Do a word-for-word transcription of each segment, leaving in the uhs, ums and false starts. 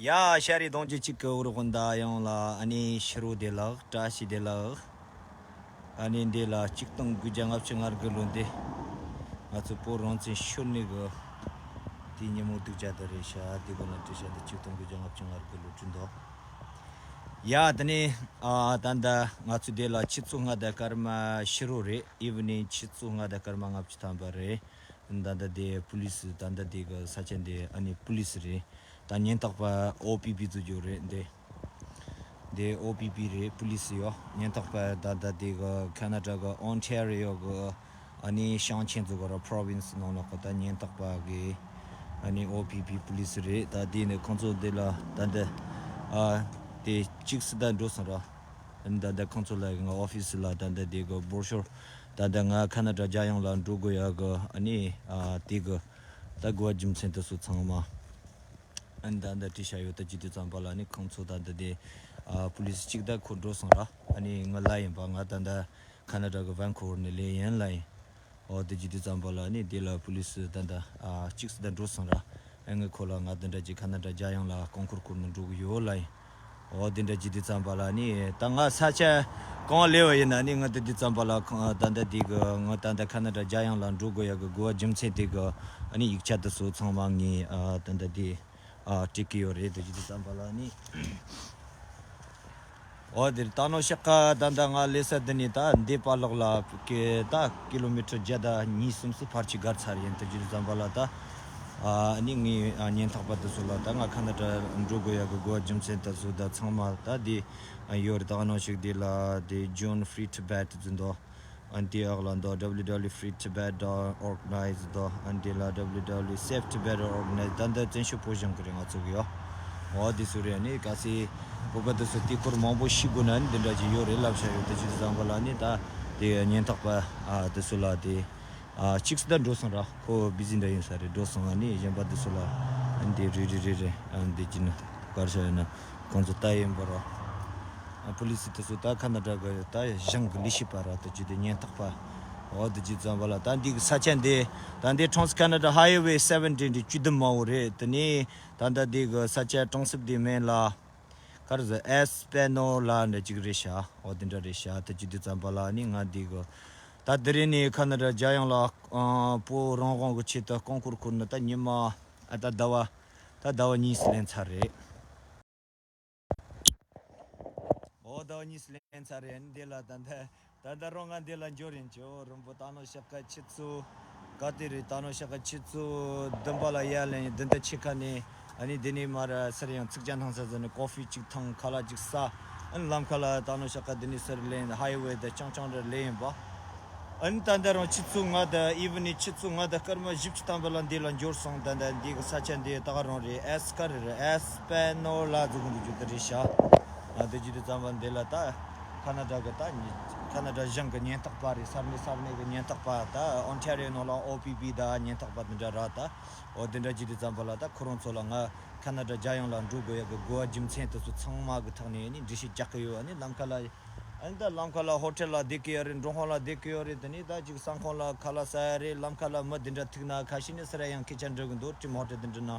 ཡ་ཤ་རི་གདོང་གི་གཅིག་གི་འུར་ཧོན་ད་ཡང་ལ་ཨ་ནི་ཕྱི་རུ་དེ་ལགས་བཀྲ་ཤིས་བདེ་ལགས། ཨ་ནི་འདི་ལ་གཅིག་སྟོང་དགུ་བརྒྱ་ལྔ་བཅུ་ང་དགུ་ལོ་འདི། ང་ཚོ་བོད་རང་བཙན་ཤོར་ནི་གི་དེ་ཉིན་མོ་སྡུག་ཅག་དེ་རེད་ཤག་དེ་གོ་ན་བྲིས་ཤག་འདི་གཅིག་སྟོང་དགུ་བརྒྱ་ལྔ་བཅུ་ང་དགུ་ལོ་བྲིས་འདུག་ཡ་དེ་ནི་ཨ་ད་ལྟ་ང་ཚོ་འདི་ལ་ཆུ་ཚོད་ལྔ་དང་སྐར་མ་ཕྱི་རུ་རེད། ཨི་ཝི་ནིང་ཆུ་ཚོད་ལྔ་དང་སྐར་མ་ལྔ་བཅུ་ཐམ་པ་རེད། ད་ལྟ་དེ་པུ་ལི་སི་ད་ལྟ་དེ་གི་ས་ཆ་འདི་ཨ་ནི་པུ་ལི་སི་རེད། ད་ཉེན་རྟོག་པ་ཨོ་པི་པི་བཙུགས་རྒྱུ་རེད་འདི། འདི་ཨོ་པི་པི་རེད། པུ་ལི་སི་ཡོད། ཉེན་རྟོག་པ་ད་ལྟ་དེ་གི་ཁ་ན་ཌ་གི་ཨོན་ཊེ་རི་ཡོ་གི་ཨ་ནི་ཞིང་ཆེན་ཚོ་གི་ར་པོ་རོ་བིན་སི་ནང་ལོགས་གི་ད་ཉེན་རྟོག་པ་གི་ཨ་ནི་ཨོ་པི་པི་པུ་ལི་སི་རེད། ད་དེ་ནི་ཁོང་ཚོ་འདི་ལ་ད་ལྟ་ཨ་དེ་གཅིག་སི་ད་འགྲོ་སོང་ར། ཨ་ནི་ད་ལྟ་ཁོང་ཚོ་ལ་ང་ཨོ་ཕི་སི་ལ་ད་ལྟ་དེ་གི་འབོར་ཤོར་ད་ལྟ་ང་ཁ་ན་ཌ་རྒྱལ་ཡོངས་ལ་འགྲོ་དགོས་ཡ་གི་ཨ་ནི་ཨ་དེ་གི་ད་དགོས་པ་རྒྱུ་མཚན་དེ་ཚོ་ཚང་མ། ཨ་ནི་ད་ལྟ་བྲིས་བཞག་ཡོད། ད་ཇི་དུས་ཙམ་པ་ལ་ནི་ཁོང་ཚོ་ད་ལྟ་དེ་ཨ་པུ་ལི་སི་གཅིག་ད་ཁོ་འགྲོ་སོང་ར། ཨ་ནི་ང་ལ་ཡིན་པ་ང་ད་ལྟ་ཁ་ན་ཌ་གི་ཝན་ཁོ་ཝར་ནས་སླེབས་ཡིན་ལ་ཡིན། འོ་དེ་ཇི་དུས་ཙམ་པ་ལ་ནི་དེ་ལ་པུ་ལི་སི་ད་ལྟ་ཨ་གཅིག་སི་ད་འགྲོ་སོང་ར། ཨ་ངས་ཁོ་ལ་ང་དེ་འདྲ་ཅིག་ཁ་ན་ཌ་རྒྱལ་ཡོངས་ལ་རྐང་འཁོར་ཁུར་ནས་འགྲོ་གི་ཡོད་ལ་ཡིན། འོ་དེ་འདྲ་ཇི་དུས་ཙམ་པ་ལ་ནི་ད་ང་ས་ཆ་གང་སླེབས་པ་ཡིན་ན་ནི་ང་དེ་དུས་ཙམ་པ་ལ་ཁོ་ད་ལྟ་དེ་གི་ང་ད་ལྟ་ཁ་ན་ཌ་རྒྱལ་ཡོངས་ལ་འགྲོ་དགོས་ཡ་གི་དགོས་པ་རྒྱུ་མཚན་དེ་གི་ཨ་ནི་ཡིག་ཆ་དེ་ཚོ་ཚང་མ་ངས་ཨ་ད་ལྟ་དེ་ཨ་སྤྲད་ཀྱི་ཡོད་རེད། དེ་ཇི་དུས་ཙམ་པ་ལ་ནི། འོ་དེར་ད་ནོ་ཤག་ག་ད་ད་ང་ལས་ས་འདི་ནས་ད་འདི་པ་ལག་ལ་ཀེ་ད་ཀི་ལོ་མི་ཊར་བརྒྱ་དང་གཉིས་གསུམ་སུ་ཕར་ཅིག་སྒར་ཚར་ཡིན། དེ་ཇི་ཙམ་པ་ལ་ད་ཨ་ནི་ངའི་ཨ་ཉེན་རྟོག་པ་དེ་ཚོ་ལ་ད་ང་ཁ་ན་ཌ་འགྲོ་དགོས་ཡ་གི་དགོས་པ་རྒྱུ་མཚན་དེ་ཚོ་ད་ཚང་མ་ད་འདི་ཡོད་རེད། ད་ནོ་ཤག་འདི་ལ་དེ་John Free Tibet ཟེར་འདུག་ཨ་ནི་དེ་ཡག་ལ་འདུག W W Free Tibet dot organize འདུག་ཨ་ནི་དེ་ལ་W W Save Tibet dot organize ད་འདི་བཙན་བྱོལ་བོད་གཞུང་གི་རེད། ང་ཚོ་གི་ཡོད། འོ་དེ་ཚོ་རེད། ཨ་ནི་གལ་སྲིད་བོད་པ་དེ་ཚོ་དེ་སྐོར་མང་པོ་ཤེས་དགོས་ན་ནི་འདི་འདྲ་ཅིག་ཡོད་རེད་ལབ་བྱ་ཡོད། དེ་ཅིག་བཟང་པོ་ལ་ནི་ད་དེ་ཉེན་རྟོག་པ་ཨ་དེ་ཚོ་ལ་དེ་ཨ་གཅིག་སུ་ད་འགྲོ་སོང་ར། ཁོ་བི་ཟི་འདྲ་ཡིན་ས་རེད། འགྲོ་སོང་། ཨ་ནི་གཞན་པ་དེ་ཚོ་ལ་ཨ་ནི་དེ་རེ་རེ་རེ་རེ་ཨ་ནི་དེ་ཅིག་ནི་གར་བྱ་ཡོད་ན་ཁོང་ཚོ་ད་ཡིན་པ་ར། ཨ་པུ་ལི་སི་དེ་ཚོ་ད་ཁ་ན་ཌ་གི་ད་གཞུང་གི་ལས་བྱེད་པ་ར། ད་ཅི་དེ་ཉེན་རྟོག་པ། འོ་དེ་ཅི་ཙམ་པ་ལ་ད་འདི་གི་ས་ཆ་འདི་ད་འདི་Trans Canada Highway seventeen འདི་བཅུ་བདུན་མ་འོ་རེད། དེ་ནི་ད་ད་འདི་གི་ས་ཆ་གྲོང་གསེབ་འདི་མིང་ལ་ག་རེ་ཟེར་ཨེ་སི་པེ་ནོ་ལ་འདྲ་ཅིག་རེད་ཤག་འོ་དེ་འདྲ་རེད་ཤག་ད་ཅི་དེ་ཙམ་པ་ལ་ནི་ང་འདི་གི་ད་དེ་རིང་ནི་ཁ་ན་ཌ་རྒྱལ་ཡོངས་ལ་ཨ་བོད་རང་དབང་གི་ཆེད་དུ་རྐང་འཁོར་ཁུར་ནས་ད་ཉི་མ་ཨ་ད་ཟླ་བ་ད་ཟླ་བ་གཉིས་སུ་ལེན་ཚར་རེད། འོ་ཟླ་བ་གཉིས་སུ་ལེན་ཚར་རེད། འདི་ལ་ད་ལྟ་ད་ལྟ་རང་ང་འདི་ལ་འབྱོར་ཡིན། ཅོ་རིན་པོ་ད་ནོ་ཤག་ཀ་ཆུ་ཚོད་ག་དེ་རེད། ད་ནོ་ཤག་ཀ་ཆུ་ཚོད་བདུན་པ་ལ་ཡར་ལེན་ཡིན། བདུན་དང་ཕྱེད་ཀ་ནས་ཨ་ནི་འདི་ནས་མར་སར་ཡང་ཚིག་ཅན་ཐང་ས་ཟེར་ནས་ཀོ་ཧྥི་གཅིག་འཐུང་། ཁ་ལག་གཅིག་ཟ། ཨ་ནི་ལམ་ཁ་ལ་ད་ནོ་ཤག་ཀ་འདི་ནས་སར་ལེན། ཧའི་ཝེ་དང་རྐྱང་རྐྱང་རེ་ལེན་ཡིན་པ། ཨ་ནི་ད་ལྟ་རང་ཆུ་ཚོད་ལྔ་དང་ཨི་ཝི་ནིང་ཆུ་ཚོད་ལྔ་དང་སྐར་མ་བཞི་བཅུ་ཐམ་པ་ལ་འདི་ལ་འབྱོར་སོང་། ད་ལྟ་འདི་གི་ས་ཆ་འདི་ད་ག་རང་རེད། ཨེ་སི་ཀ་རེད། ཨེ་སི་པེ་ནོ་ལ་ཟེར་གི་འདུག་རྒྱུ་དེ་རེད་ཤག་ཨ་དེ་ཇི་དུས་ཙམ་པ་འདི་ལ་ད་ཁ་ན་ཌ་གི་ད་ཁ་ན་ཌ་གཞུང་གི་ཉེན་རྟོག་པ་རེད། ས་གནས་ས་གནས་གི་ཉེན་རྟོག་པ། ད་ཨོན་ཊེ་རི་ཡོ་ནང་ལ་ཨོ་པི་པི་ད་ཉེན་རྟོག་པ་འདི་འདྲ་ར། ད་འོ་འདི་འདྲ་ཇི་དུས་ཙམ་པ་ལ་ད་ཁོ་རང་ཚོ་ལ་ང་ཁ་ན་ཌ་རྒྱལ་ཡོངས་ལ་འགྲོ་དགོས་ཡ་གི་དགོས་པ་རྒྱུ་མཚན་དེ་ཚོ་ཚང་མ་གི་ཐོག་ནས་ནི་འགྲེལ་བཤད་རྒྱག་གི་ཡོད། ཨ་ནི་ལམ་ཁ་ལ། ཨ་ནི་ད་ལམ་ཁ་ལ་ཧོ་ཊེལ་ལ་བསྡད་ཀྱི་ཡོད་རེད། མགྲོན་ཁང་ལ་བསྡད་ཀྱི་ཡོད་རེད། དེ་ནས་ད་ཅིག་ཟ་ཁང་ལ་ཁ་ལག་ཟ་ཡ་རེད། ལམ་ཁ་ལ་མི་འདི་འདྲ་ཐུག་ན་ཁ་ཤས་ནས་སེ་ར་ཡང་སྐད་ཆ་འདྲི་གི་འདུག་ཀྲིམ་ཧོ་ཊེལ་འདི་འདྲ་ན།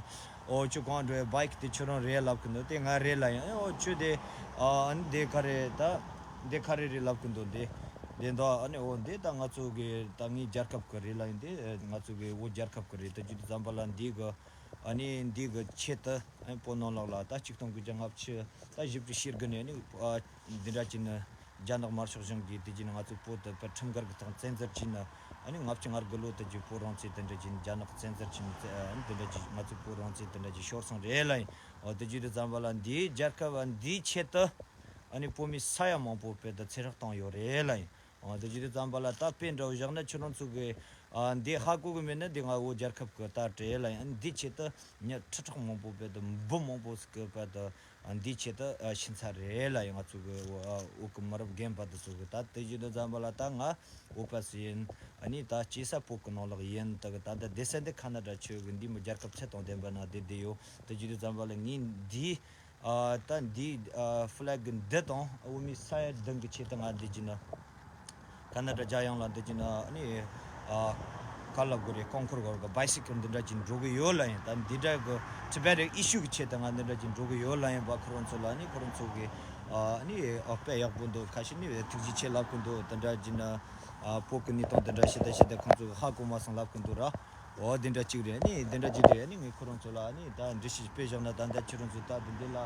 ཨོ་ཁྱོད་གང་འགྲོ་ཡ། བྷའིཀ་དེ་ཁྱོད་རང་རེད་ལབ་གི་འདུག་དེ་ང་རེད་ལབ་ཡིན། ཨོ་ཁྱོད་དེ་ཨ་ནི་དེ་ག་རེ་ད་དེ་ག་རེ་རེད་ལབ་གི་འདུག་དེ་དེ་འདུག་ཨ་ནི་ཨོ་འདི་ད་ང་ཚོ་གི་ད་ངའི་རྒྱལ་ཁབ་གི་རེད་ལབ་ཡིན། དེ་ང་ཚོ་གི་བོད་རྒྱལ་ཁབ་གི་རེད། ད་རྒྱུ་དེ་ཙམ་པ་ལ་འདི་གི་ཨ་ནི་འདི་གི་ཆེད་དུ་ཨ་ནི་བོད་ནང་ལོགས་ལ་ད་ཆིག་སྟོང་དགུ་བརྒྱ་ལྔ་བཅུ་ད་བཞི་བཅུ་ཞེ་དགུ་ནས་ནི་ཨ་འདི་འདྲ་བྱས་ནས་རྒྱ་ནག་དམར་ཤོག་གཞུང་གིས་དེ་བྱས་ནས་ང་ཚོའི་བོད་དེ་བོད་ཁྲིམས་འགལ་གྱི་ཐོག་བཙན་འཛུལ་བྱས་ནས། ཨ་ནི་ལྔ་བཅུ་ང་དགུ་ལོ་དེ་བརྒྱུད་བོད་རང་བཙན་དེ་འདྲ་བྱས་ནས་རྒྱ་ནག་བཙན་འཛུལ་བྱས་ནས་ཨ་ནི་དེ་འདྲ་བྱས་ང་ཚོའི་བོད་རང་བཙན་དེ་འདྲ་བྱས་ཤོར་སོང་རེད་ལ་ཡིན། འོ་དེ་བརྒྱུད་དུ་ཙམ་པ་ལ་འདིའི་རྒྱལ་ཁབ་འདིའི་ཆེད་དུ་ཨ་ནི་བོད་མི་ས་ཡ་མང་པོ་བོད་དུ་ཚེ་སྲོག་བཏང་ཡོད་རེད་ལ་ཡིན། འོ་དེ་བརྒྱུད་དུ་ཙམ་པ་ལ་ད་དཔེ་འདྲ་བོ་བཞག་ན་ཁྱོད་རང་ཚོ་གི་ཨ་འདི་ཧ་གོ་གི་མེད་ན་འདི་ང་བོད་རྒྱལ་ཁབ་གི་ད་རེད་ལ་ཡིན། ཨ་ནི་འདིའི་ཆེད་དུ་མི་ཁྲི་ཕྲག་མང་པོ་བོད་དུ་འབུམ་མང་པོ་ཟིག་གི་བོད་དུ། ཨ་འདིའི་ཆེད་དུ་ཨ་ཕྱིན་ཚར་རེད་ལ་ཡིན། ང་ཚོ་གི་བོད་ཀྱི་མི་རབས་རྒན་པ་དེ་ཚོ་གི་ད་དེ་བཞིན་དུ་ཙམ་པ་ལ་ད་ང་བོད་པ་སུ་ཡིན། ཨ་ནི་ད་སྐྱེས་ས་བོད་ཀྱི་ནང་ལོགས་ཡིན། ད་གི་ད་ལྟ་བསྡད་ས་འདི་ཁ་ན་ཌ་ཆོས་གི་འདི་མི་རྒྱལ་ཁབ་ཚད་དང་ལྡན་པ་ན་བསྡད་བསྡད་ཡོད། དེ་བཞིན་དུ་ཙམ་པ་ལ་ངས་འདི་ཨ་ད་འདི་ཨ་ཕི་ལེག་གི་འདི་དང་བོད་མི་ས་ཡ་བདུན་གི་ཆེད་དུ་ང་འདི་བྱས་ན། ཁ་ན་ཌ་རྒྱལ་ཡོངས་ལ་འདི་བྱས་ན་ཨ་ནི་ཨ་ ག་ལ་དགོས་རེད། རྐང་འཁོར་སྒང་གི་བྷའི་སི་ཀལ་འདི་འདྲ་ཅིག་འགྲོ་གི་ཡོད་ལབ་ཡིན། ད་འདི་འདྲ་གི་ཊི་བེ་ཊན་ཨི་ཤུ་གི་ཆེད་དུ་ང་འདི་འདྲ་ཅིག་འགྲོ་གི་ཡོད་ལབ་ཡིན་པ། ཁོ་རང་ཚོ་ལ་ནི་ཁོ་རང་ཚོ་གི་ཨ་ནི་ཨ་དཔེ་ཡག་པོ་འདུག་ཁ་ཤས་ནི་ཐུགས་རྗེ་ཆེ་ལབ་གི་འདུག་དེ་འདྲ་ཅིག་ན་ཨ་བོད་གི་གནས་སྟངས་དེ་འདྲ་ཞིག་དང་ཞིག་དང་ཁོང་ཚོ་གི་ཧ་གོ་མ་སོང་ལབ་གི་འདུག་ར། འོ་དེ་འདྲ་ཅིག་རེད། ནི་དེ་འདྲ་ཅིག་རེད། ནི་ངས་ཁོ་རང་ཚོ་ལ་ནི་ད་འགྲེལ་བཤད་སྤེལ་བཞག་ན། ད་ལྟ་ཁྱེད་རང་ཚོ་ད་དེ་འདི་ལ་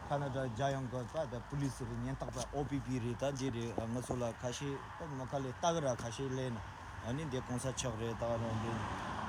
ཁ་ན་ཌ་རྒྱལ་ཡོངས་གི་ད་ད་པུ་ལི་སི་རེད། ཉེན་རྟོག་པ་ཨོ་པི་པི་རེད། ད་འདི་རེད། ང་ཚོ་ལ་ཁ་ཤས་ད་མ་ཁ་ལས་ལྟ་གི་ར་ཁ་ཤས་ལས་ན། ཨ་ནི་འདི་གོང་ས་མཆོག་རེད། ད་རང་འདི་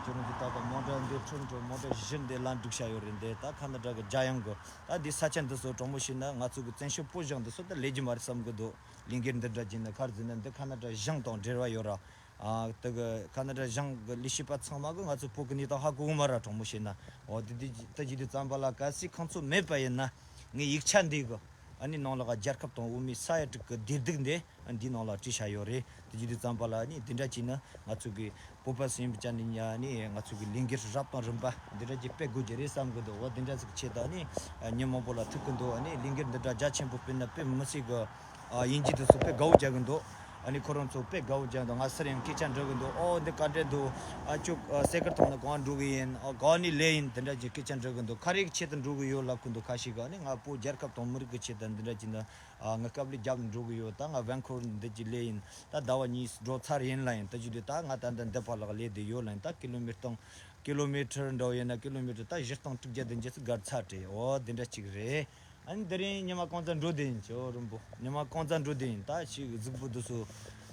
ཁྱེད་རང་ཚོ་ད་ད་མོ་ཊ་འདི་ཁྲིམས་ཁྲིམས་མོ་ཊ་བཞི་འདི་ལ་འགྲིག་བྱ་ཡོད་རེད། འདི་ད་ཁ་ན་ཌ་གི་རྒྱལ་ཡོངས་གི་ད་འདི་ས་ཆ་འདི་ཚོ་དྲང་མོ་བཤད་ན་ང་ཚོ་གི་བཙན་བྱོལ་བོད་གཞུང་འདི་ཚོ་ད་ལས་རྒྱུ་མ་རེད་བསམ་གི་འདུག་ལས་འགུལ་འདི་འདྲ་བྱས་ན་ག་རེ་ཟེར་ན་འདི་ཁ་ན་ཌ་གཞུང་དང་འབྲེལ་བ་ཡོད་ར། ཨ་དེ་གི་ཁ་ན་ཌ་གཞུང་གི་ལས་བྱེད་པ་ཚང་མ་གི་ང་ཚོ་བོད་གི་གནས་སྟངས་ཧ་གོ་གི་མ་ར། དྲང་མོ་བཤད་ན། འོ་དེ་དེ་དེ་བྱེད་དུས་ཙམ་པ་ལ་གལ་སྲིད་ཁོང་ཚོ་མེད་པ་ཡིན་ན་ངའི་ཡིག་ཆ་འདི་གི་ཨ་ནི་ནང་ལ་ག་རྒྱལ་ཁབ་དང་དབུ་མའི་ས་ཡ་དྲུག་གི་བདེ་སྡུག་འདི་ཨ་འདིའི་ནང་ལ་བྲིས་བཞག་ཡོད་རེད། དེ་བྱེད་དུས་ཙམ་པ་ལ་ཨ་ནི་དེ་འདྲ་བྱས་ན་ང་ཚོ་གི་བོད་པ་སུ་ཡིན་པ་ཅན་ནི་ཨ་ནི་ང་ཚོ་གི་ལས་འགུལ་རབ་དང་རིམ་པ་འདི་འདྲ་ཅིག་སྤེལ་དགོས་ཀྱི་རེད་བསམ་གི་འདུག་འོ་དེ་འདྲ་ཟིག་ཆེད་དུ་ཨ་ནི་ཨ་མི་མང་པོ་ལ་ཐུག་གི་འདུག་ཨ་ནི་ལས་འགུལ་འདི་འདྲ་རྒྱ་ཆེན་པོ་སྤེལ་ན་དཔེ་མི་སྲིད་གི། ཨ་དབྱིན་ཇི་དེ་ཚོ་དཔེ་དགའ་བོ་རྒྱག་གི་འདུག་ཨ་ནི་ཁོ་རང་ཚོ་དཔེ་དགའ་བོ་རྒྱག་གི་འདུག་ང་སར་ཡང་སྐད་ཆ་འདྲི་གི་འདུག་ཨོ་འདི་ག་འདྲ་འདུག་ཨ་ཅོ་ཨ་སེ་ཀར་ཐོང་ན་གང་འགྲོ་གི་ཡིན། ཨ་གང་ནས་སླེབས་ཡིན། དེ་འདྲ་ཅིག་སྐད་ཆ་འདྲི་གི་འདུག་ག་རེ་གི་ཆེད་དུ་འགྲོ་གི་ཡོད་ལབ་གི་འདུག་ཁ་ཤས་ག་ནི་ང་བོད་རྒྱལ་ཁབ་དང་མི་རིགས་ཀྱི་ཆེད་དུ་འདི་འདྲ་ཅིག་ན་ཨ་ང་དཀའ་ལས་རྒྱབ་འགྲོ་གི་ཡོད། ད་ང་ཝན་ཁོ་ཝར་འདི་ཅིག་སླེབས་ཡིན། ད་ཟླ་བ་གཉིས་འགྲོ་ཚར་ཡིན་ལབ་ཡིན། དེ་བྱེད་དུས་ད་ང་ད་ལྟ་འདི་ཕར་ལ་སླེབས་བསྡད་ཡོད་ལབ་ཡིན། ད་ཀི་ལོ་མི་ཊར་སྟོང་ཀི་ལོ་མི་ཊར་འདྲ་བོ་ཡིན་ན་ཀི་ལོ་མི་ཊར་ད་བཞི་སྟོང་དྲུག་བརྒྱ་བདུན་ཅུ་ཙམ་བརྒལ་ཚར་ཏེ། འོ་འདི་འདྲ་ཅིག་རེད། ཨ་ནི་འདི་རིང་ཉི་མ་གང་ཙམ་འགྲོ་བསྡད་ཡིན། ཇོ་རིན་པོ་ཉི་མ་གང་ཙམ་འགྲོ་བསྡད་ཡིན། ད་ཞིག་གཟུགས་པོ་འདི་ཚོ་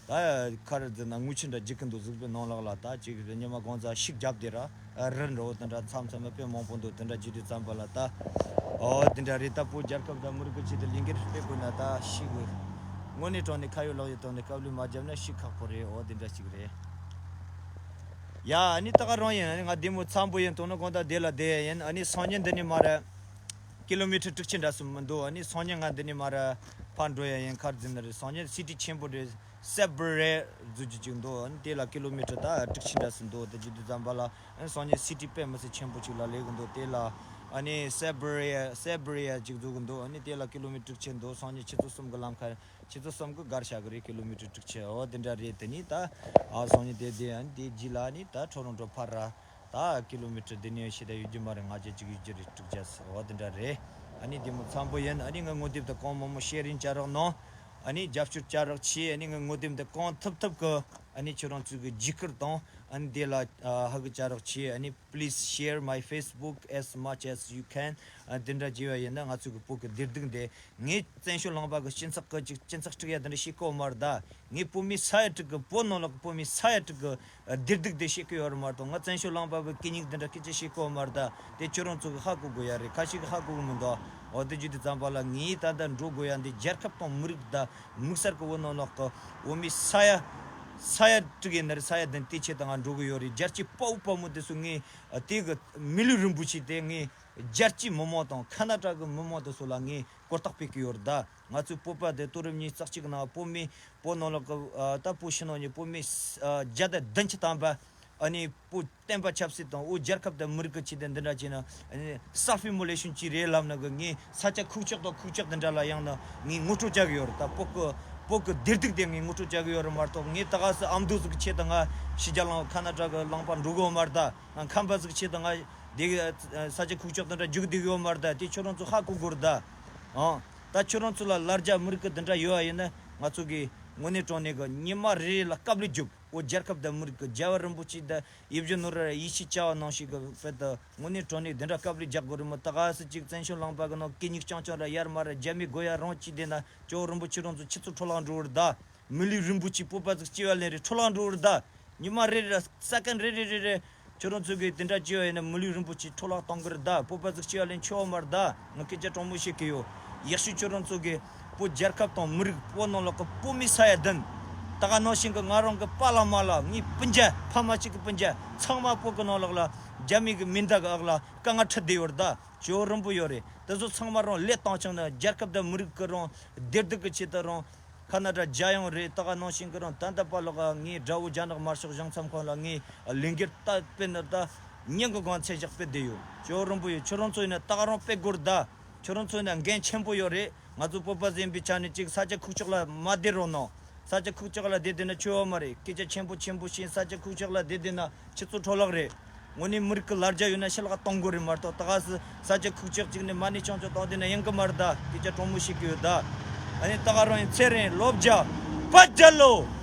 ད་ཁ་ར་འཛིན་ན་ངུ་ཆུ་འདྲ་རྒྱུག་གི་འདུག་གཟུགས་པོའི་ནང་ལོགས་ལ་ད་ཅིག་ཉི་མ་གང་ཙམ་ཤིག་རྒྱབ་བསྡད་ར་རི་འདྲ་བོ་དེ་འདྲ་མཚམས་མཚམས་དཔེ་མང་པོ་འདུག་དེ་འདྲ་བྱེད་དུས་ཙམ་པ་ལ་ད་ཨོ་དེ་འདྲ་རེད། ད་བོད་རྒྱལ་ཁབ་དང་མི་རིགས་ཀྱི་ཆེད་དུ་ལས་འགུལ་སྤེལ་དགོས་ན་ད་ཤིག་དངོས་གནས་དྲང་གནས་ཁ་ཡོད་ལག་ཡོད་ཐོག་ནས་དཀའ་ལས་མ་བརྒྱབ་ན་ཤིག་ཁག་པོ་རེད། ཨོ་དེ་འདྲ་ཅིག་རེད། ཡ་ཨ་ནི་ད་ག་རང་ཡིན། ཨ་ནི་ང་བདེ་མོ་འཚམ་པོ་ཡིན། དོ་ནུབ་གང་ལྟར་བདེ་ལ་བསྡད་ཡ་ཡིན། ཨ་ནི་སང་ཉིན་འདི་ནས་མར་ཀི་ལོ་མི་ཊར་དྲུག་ཅུ་འདྲ་སུ་མི་འདུག་ཨ་ནི་སང་ཉིན་ང་འདི་ནས་མར་ཕར་འགྲོ་ཡ་ཡིན། ག་རེ་ཟེར་ན་རེད། སང་ཉིན་སི་ཊི་ཆེན་པོ་རེད། སེ་བྷི་རི་ཡ་ཟེར་རྒྱུ་ཅིག་འདུག་ཨ་ནི་དེ་ལ་ཀི་ལོ་མི་ཊར་ད་དྲུག་ཅུ་འདྲ་སུ་འདུག་དེ་བྱེད་དུས་ཙམ་པ་ལ་ཨ་ནི་སང་ཉིན་སི་ཊི་དཔེ་མི་སྲིད་ཆེན་པོ་ཅིག་ལ་སླེབས་གི་འདུག་དེ་ལ་ཨ་ནི་སེ་བྷི་རི་ཡ་སེ་བྷི་རི་ཡ་ཅིག་འཛུགས་གི་འདུག་ཨ་ནི་དེ་ལ་ཀི་ལོ་མི་ཊར་དྲུག་ཅུ་འདུག་སང་ཉིན་ཆུ་ཚོད་གསུམ་གི་ལམ་ཁ་ཆུ་ཚོད་གསུམ་གི་བརྒལ་བཞག་གི་རེད། ཀི་ལོ་མི་ཊར་དྲུག་ཅུ། འོ་དེ་འདྲ་རེད། དེ་ནས་ད་ཨ་སང་ཉིན་དེ་དེ་ཨ་ནི་དེ་རྗེས་ལ་ཨ་ནི་ད་ཊོ་རོན་ཊོ་ཕར་ར་ད་ཀི་ལོ་མི་ཊར་དེ་ནས་ཤེད་ད་ཡོད་རྒྱུ་མ་རེད། ལྔ་བརྒྱ་ཅིག་ཡོད་རྒྱུ་རེད། དྲུག་བརྒྱ་ཟེར། འོ་དེ་འདྲ་རེད། ཨ་ནི་བདེ་མོ་འཚམ་པོ་ཡིན། ཨ་ནི་ངའི་ངོ་དེབ་དེ་གང་མང་མང་ཤེར་ཡིན་བྱ་རོགས་གནང་། ཨ་ནི་རྒྱབ་སྐྱོར་བྱ་རོགས་བྱེད། ཨ་ནི་ངའི་ངོ་དེབ་དེ་གང་ཐུབ་ཐུབ་གི་ཨ་ནི་ཁྱེད་རང་ཚོ་གི་བརྒྱུད་སྐུར་དང་ཨ་ནི་དེ་ལ་ཨ་ཧ་གི་བྱ་རོགས་བྱེད། ཨ་ནི Please share my Facebook as much as you can. ཨ་དེ་འདྲ་བྱས་པ་ཡིན་ན་ང་ཚོ་གི་བོད་གི་བདེ་སྡུག་འདི་ངས་བཙན་བྱོལ་ལུང་པ་གི་སྤྱི་ཚོགས་གི་ཅིག་སྤྱི་ཚོགས་སྒྲིག་ཡ་དེ་འདྲ་བྱེད་གོ་མ་རེད་ད། ངས་བོད་མི་ས་ཡ་དྲུག་གི་བོད་ནང་ལོགས་གི་བོད་མི་ས་ཡ་དྲུག་གི་ཨ་བདེ་སྡུག་དེ་བྱེད་གི་ཡོད་རེད་མ་གཏོགས། ང་བཙན་བྱོལ་ལུང་པ་གི་གད་སྙིགས་དེ་འདྲ་སྐད་ཆ་བྱེད་གོ་མ་རེད་ད། དེ་ཁྱོད་རང་ཚོ་གི་ཧ་གོ་དགོས་ཡ་རེད། ཁ་ཤས་གི་ཧ་གོ་གི་མི་འདུག་འོ་དེ་བྱེད་དུས་ཙམ་པ་ལ་ངས་ད་ལྟ་འགྲོ་དགོས་ཡ་འདི་རྒྱལ་ཁབ་དང་མི་རིགས་ད་དམིགས་བསལ་གི་བོད་ནང་ལོགས་གི་བོད་མི་ས་ཡ་ས་ཡ་དྲུག་ཡིན་ན་རེད། ས་ཡ་བདུན་དེ་ཆེད་དུ་ང་འགྲོ་གི་ཡོད་རེད། རྒྱལ་གཅེས་དཔའ་བོ་དཔའ་མོ་དེ་ཚོ་ངས་དེ་གི་མི་ལུས་རིན་པོ་ཆེ་དེ་ངས་རྒྱལ་གཅེས་མི་མང་དང་ཁ་ན་ཌ་གི་མི་མང་དེ་ཚོ་ལ་ངས་གོ་རྟོགས་སྤེལ་གི་ཡོད་རེད་ད། ང་ཚོའི་བོད་པ་དེ་དུས་རབས་ཉི་ཤུ་རྩ་གཅིག་ནང་བོད་མི་བོད་ནང་ལོགས་གི་ད་བོད་ཕྱི་ནང་གཉིས་བོད་མི་བརྒྱ་དང་བདུན་ཅུ་ཐམ་པ་ཨ་ནི་བོད་བསྟན་པ་ཆབ་སྲིད་དང་བོད་རྒྱལ་ཁབ་དང་མི་རིགས་ཀྱི་ཆེད་དུ་འདི་འདྲ་བྱས་ན་ཨ་ནི་self immolation ཅིག་རེད་ལབ་ན་གི་ངས་ས་ཆ་ཁུག་ཀྱོག་དང་ཁུག་ཀྱོག་འདི་འདྲ་ལ་ཡང་ན་ངས་ངོ་སྤྲོད་བྱ་གི་ཡོད་རེད་ད། བོད་གི་བོད་གི་བདེ་སྡུག་དེ་ངས་ངོ་སྤྲོད་བྱ་གི་ཡོད་རེད་མ་གཏོགས། ངས་ད་ག་སེ་ཨ་མདོ་ཟིག་གི་ཆེད་དུ་ང་ཕྱི་རྒྱལ་ལ་ཁ་ན་ཌ་གི་ལུང་པ་འགྲོ་གི་ཡོད་མ་རེད་ད། ང་ཁམས་པ་ཟིག་གི་ཆེད་དུ་ང་དེ་གི་ས་ཆ་ཁུག་ཀྱོག་དེ་འདྲ་རྒྱུག་བསྡད་གི་ཡོད་མ་རེད་ད། དེ་ཁྱོད་རང་ཚོ་ཧ་གོ་དགོས་རེད་ད། ཨང་། ད་ཁྱོད་རང་ཚོ་ལ་ལར་རྒྱ་མི་རིགས་གི་དེ་འདྲ་ཡོད་པ་ཡིན་ན་ང་ཚོ་གི་དངོས་གནས་དྲང་གནས་གི་ཉི་མ་རེ་རེ་ལ་དཀའ་ལས་རྒྱོབ། བོད་རྒྱལ་ཁབ་དང་མི་རིགས་ཀྱི་རྒྱལ་བ་རིན་པོ་ཆེ་དང་ཡིད་བཞིན་ནོར་བུར་ཡིད་ཆེས་བྱ་བ་ནང་བཞིན་གྱི་དཔེ་དང་དངོས་གནས་དྲང་གནས་འདི་འདྲ་དཀའ་ལས་རྒྱག་དགོས་རེད་མོད། ད་ག་སེ་ཅིག་བཙན་བྱོལ་ལུང་པ་གི་ནང་གད་སྙིགས་རྐྱང་རྐྱང་ར་ཡར་མར་ར་རྒྱ་མི་དགོས་ཡ་རང་བྱས་བསྡད་ན་ཇོ་བོ་རིན་པོ་ཆེ་རང་ཚོ་ཆུ་ཚོད་འཕྲོ་བརླག་འགྲོ་གི་རེད་ད། མི་ལུས་རིན་པོ་ཆེ་བོད་པ་ཚོ་སྐྱེ་བ་ལེན་རེད་འཕྲོ་བརླག་འགྲོ་གི་རེད་ད། ཉི་མ་རེ་རེ་ར་སེ་ཀན་རེ་རེ་རེ་རེ། ཁྱོད་རང་ཚོ་གིས་དེ་འདྲ་བྱས་པ་ཡིན་ན་མི་ལུས་རིན་པོ་ཆེ་འཕྲོ་བརླག་གཏོང་གི་རེད་ད། བོད་པ་ཚོ་སྐྱེ་བ་ལེན་ཆོག་པ་མ་རེད་ད། ང་སྐད་ཆ་དྲང་མོ་བཤད་གི་ཡོད། ཡག་ཤོས་ཁྱོད་རང་ཚོ་གིས་བོད་རྒྱལ་ཁབ་དང་མི་རིགས་བོད་ནང་ལོགས་ཀྱི་བོད་མི་ས་ཡ་བདུན། ད་ག་ནང་བཞིན་གྱི་ང་རང་གི་པཱ་ལགས་མ་ལགས་ངའི་སྤུན་ཀྱག་ཕ་མ་གཅིག་གི་སྤུན་ཀྱག་ཚང་མ་བོད་ཀྱི་ནང་ལོགས་ལ་རྒྱ་མི་གི་མེ་མདའ་གི་འོག་ལ་དཀའ་ངལ་འཕྲད་བསྡད་ཡོད་རེད་ད། ཇོ་བོ་རིན་པོ་ཡོད་རེད། དེ་ཚོ་ཚང་མ་རང་ལས་བཏང་བྱུང་ན་རྒྱལ་ཁབ་དང་མི་རིགས་ཀྱི་རང་བདེ་སྡུག་གི་ཆེད་དུ་རང་ཁ་ན་ཌ་རྒྱལ་ཡོངས་རེད། ད་ག་ནང་བཞིན་གྱི་རང་ད་ལྟ་པཱ་ལགས་ངའི་དགྲ་བོ་རྒྱ་ནག་དམར་ཤོག་གཞུང་ཚབ་ཁང་ལ་ངའི་ལས་འགུལ་ད་སྤེལ་ནི་ད་ཉིན་གི་གང་ཚད་བཞག་སྤེལ་བསྡད་ཡོད། ཇོ་བོ་རིན་པོ་ཡོད། ཁྱོད་རང་ཚོ་ཡིན་ན་ད་ག་རང་སྤེལ་དགོས་རེད་ད། ཁྱོད་རང་ཚོ་ཡིན་ན་འགན་ཆེན་པོ་ཡོད་རེད། ང་ཚོ་བོད་པ་ཟིན་པའི་ཆ་ནས་ཅིག་ས་ཆ་ཁུག་ཀྱོག་ལ་མ་བསྡད་རོགས་གནང་། ས་ཆ་ཁུག་ཀྱོག་ལ་བསྡད་བསྡད་ན་ཆོས་བ་མ་རེད། སྐད་ཆ་ཆེན་པོ་ཆེན་པོ་བཤད། ས་ཆ་ཁུག་ཀྱོག་ལ་བསྡད་བསྡད་ན་ཆུ་ཚོད་འཕྲོ་བརླག་རེད། དངོས་གནས་མི་རིགས་ཀྱི་ལ་རྒྱ་ཡོད་ན་ཤ་ལག་གཏོང་དགོས་རེད་མ་གཏོགས། ད་ག་སི་ས་ཆ་ཁུག་ཀྱོག་ཅིག་ནས་མ་ཎི་ཆང་ཆོག་ཏོག་བསྡད་ན་ཡིན་གི་མ་རེད། ད་སྐད་ཆ་དྲང་མོ་བཤད་གི་ཡོད་ད། ཨ་ནི་ད་ག་རང་ཡིན། ཚེ་རིང་ལོ་བརྒྱ་པད་རྒྱལ་ལོ།